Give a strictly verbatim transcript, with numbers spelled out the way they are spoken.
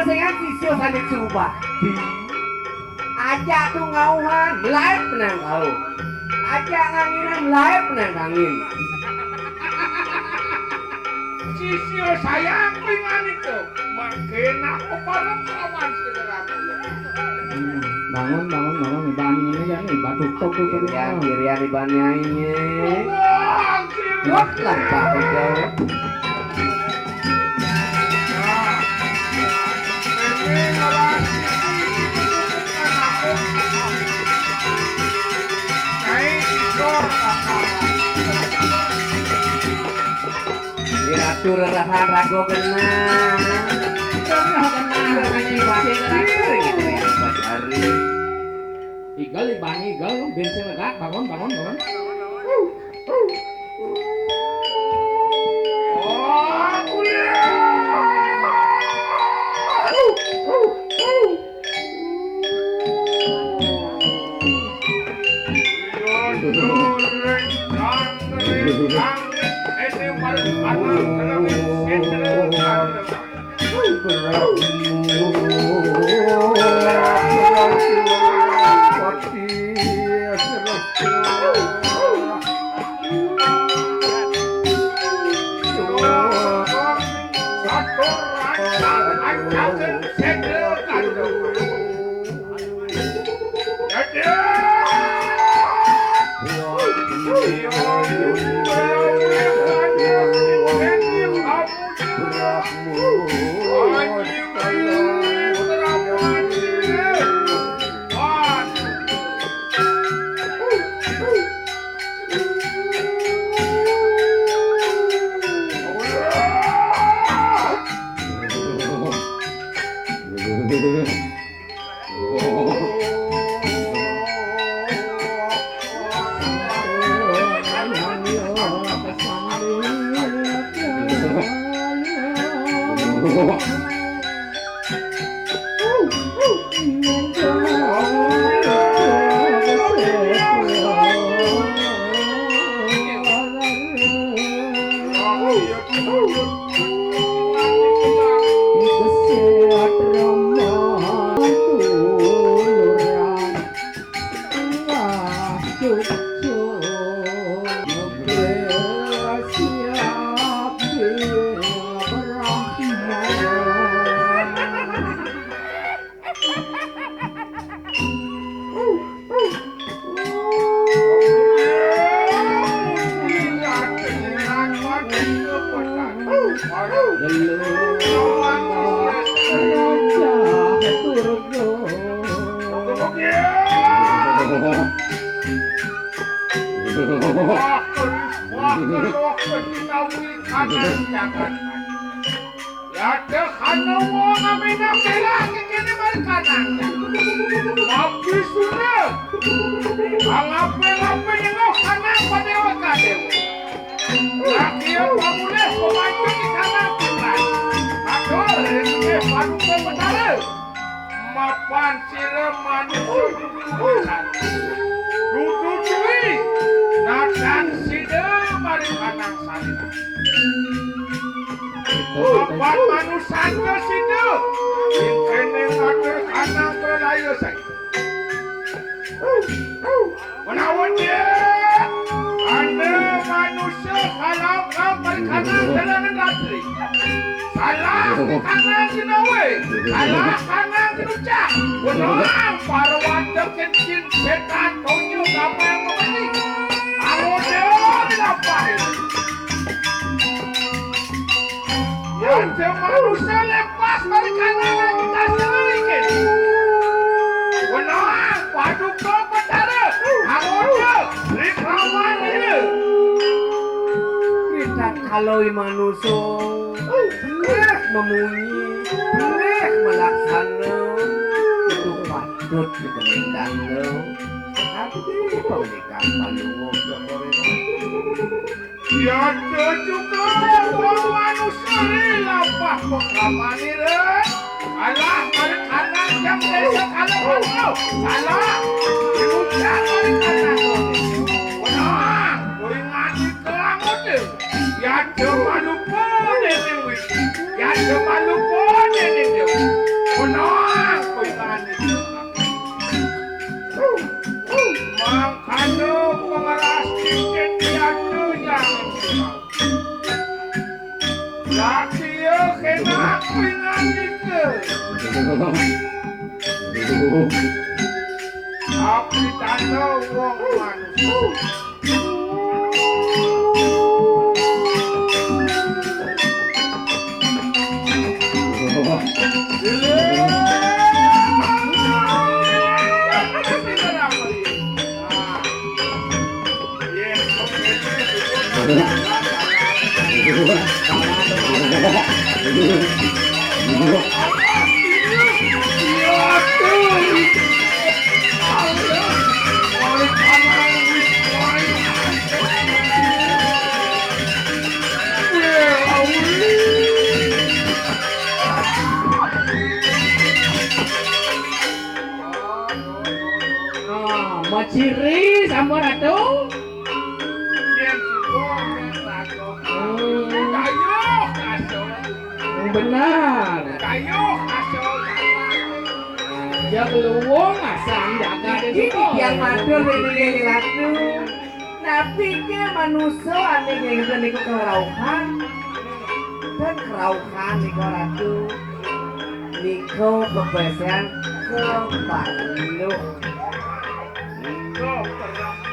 Sing sisya sané suwakti. Ajak tu ngauhan, laep nang kau. Ajak nganginan, laep nang kangin. Sisya sayang kuwi nganita. Mangké nak pepareng lawan sira. Hmm, bangun, bangun, bangun. Ibani ini ya nih, batu tok tuh tadi. Kirian, kirian ibani aing. Wah, kirian. Lah, Pak Ujau. Iratu rerahan rago genah. Rerahan genah, rerahan jiwa, rerahan jiwa. Igel, ibani, igel, bensin lega, bangun, bangun, bangun. Yadéh ana wong aminah kéla kéné mari kanang. Abdi Sunda. Alapé-lapé nyengoh kanang padéwék-kadéwék. Lah iya pamulih pamancing di kanang putra. Aduh, ringkih paduka Betara. Mapan sira manusa dudu urusan. Dudu duwi. Natan sida mari kanang salira. Papat manusanta sida, ing kéné ngatur kanang pralaya saé. Menawa dia, ana manusa kalau kau perkana jalan ratri. Salah kanang ginawe, salah kanang ginucap. Benar, parwata kencing setan tonyo gambar pemeni. Amo dia dilapai. Yén manusa lepas dari kanangan kita sendiri, ken. Benar, paduka Betara, anggota, rikraman ini. Kita kalau manusa, benar memunyi, benar melaksana, itu patut kita minta. Tapi pemilikan pandangan. Yadéh juga wong manusa ri lampah pengalaman ira. Alah, balik anak jam desa kalau kalau. Salah. Diucap balik anak. Benar. Kuwi ngaji kelamun deh. Yadéh malupa déning wiji. Yadéh malupa déning dewa. Abdi tanda wong manusia. Ah, maciri sampun Ratu. Yen suka nek lagu. Hmm. Kayuh kasut. Benar. Kayuh kasut. Ya keluwung asam jagat. Iki yang matur ini Ratu. Napi ke manusa ane ngenten niku kerauhan? Dan kerauhan niku Ratu. Niku kebiasaan kepaluh. Niku kerauhan.